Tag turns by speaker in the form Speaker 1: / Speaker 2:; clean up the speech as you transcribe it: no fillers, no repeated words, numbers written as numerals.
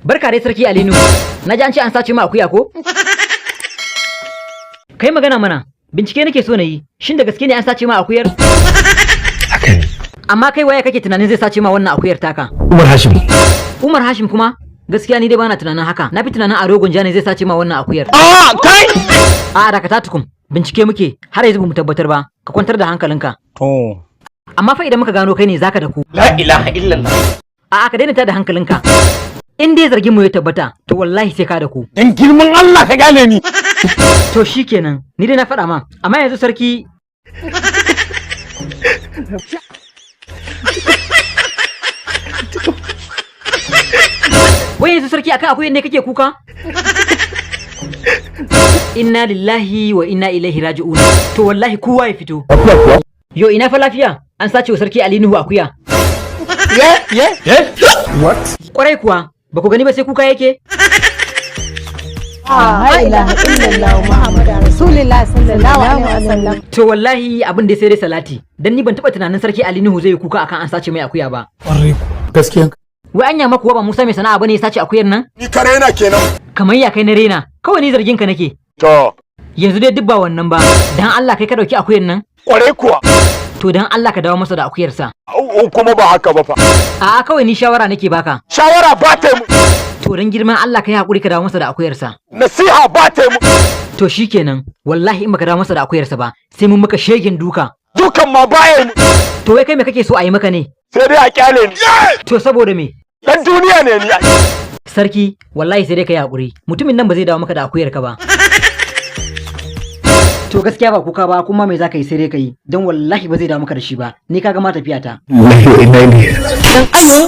Speaker 1: Barka dai, Sarki Alinu. Na ji an ce an sace ma akuya ko? Kai magana mana. Bincike nake so na yi. Shin da gaske ne an sace ma akuyar?
Speaker 2: Haka ne.
Speaker 1: Amma kai waye kake tunanin zai sace ma wannan akuyar taka?
Speaker 2: Umar Hashim.
Speaker 1: Umar Hashim kuma? Gaskiya ni dai bana tunanin haka. Na fi tunanin Ado Gunja ne zai sace ma wannan akuyar.
Speaker 2: Ah, kai!
Speaker 1: A'a, dakata tukun. Bincike muke, har yanzu bamu tabbatar ba. Ka kwantar da hankalinka.
Speaker 2: To.
Speaker 1: Amma fa idan muka gano kai ne, zaka da ku.
Speaker 2: La ilaha illallah.
Speaker 1: A'a, ka daina tada hankalinka. In dai zargin mu ya tabbata, to wallahi sai ka da ku.
Speaker 2: Dan girman Allah ka gane ni.
Speaker 1: To shikenan, ni dai na faɗa ma. Amma yanzu, sarki, wai yanzu, sarki, akan akuyan ne kake kuka? Inna lillahi wa inna ilaihi raji'un. To wallahi kowa ya fito.
Speaker 2: Akuya kuwa?
Speaker 1: Yo, ina fa lafiya? An sace wa Sarki Ali Nuhu akuya.
Speaker 2: Yeah, yeah. What?
Speaker 1: Kwarai kuwa, ba ku gani ba sai kuka yake?
Speaker 3: La ilaha illallah Muhammadu Rasulullah sallallahu alaihi wasallam.
Speaker 1: To wallahi abin da sai dai salati. Dan ni ban taba tunanin Sarki Ali Nuhu zai yi kuka akan an sace mai akuya ba.
Speaker 2: Kwarai kuwa. Gaskiya.
Speaker 1: Wai anya ma kuwa ba Musa mai sana'a bane ya sace akuyar nan?
Speaker 4: Ni ka raina kenan.
Speaker 1: Kamar ya kai na rena, kawai ni zargin ka nake.
Speaker 4: To,
Speaker 1: Yanzu dai duk ba wannan ba. Dan Allah kai ka dauki akuyar nan?
Speaker 4: Kwarai kuwa.
Speaker 1: To dan Allah ka dawo masa da akuyarsa.
Speaker 4: In kuma ba haka ba fa?
Speaker 1: A'a, kawai ni shawara nake baka.
Speaker 4: Shawara ba ta yi mu.
Speaker 1: To dan girman Allah ka yi hakuri ka dawo masa da akuyarsa.
Speaker 4: Nasiha ba ta yi mu.
Speaker 1: To shikenan, wallahi in baka dawo masa da akuyarsa ba, sai mun maka shegen duka.
Speaker 4: Dukan ma baya yi mu.
Speaker 1: To wai kai me kake so a yi maka ne?
Speaker 4: Sai dai a kyale ni.
Speaker 1: To saboda me?
Speaker 4: Dan duniya ne ni.
Speaker 1: Sarki, wallahi sai dai ka yi hakuri. Mutumin nan ba zai dawo maka da akuyarka ba. To gaskiya ba kuka ba, kuma me zaka yi sai dai ka yi, don wallahi ba zai dawo maka da shi ba. Ni kaga ma tafiya ta.
Speaker 2: Lillahi wa inna ilaihi.
Speaker 3: Dan ayo.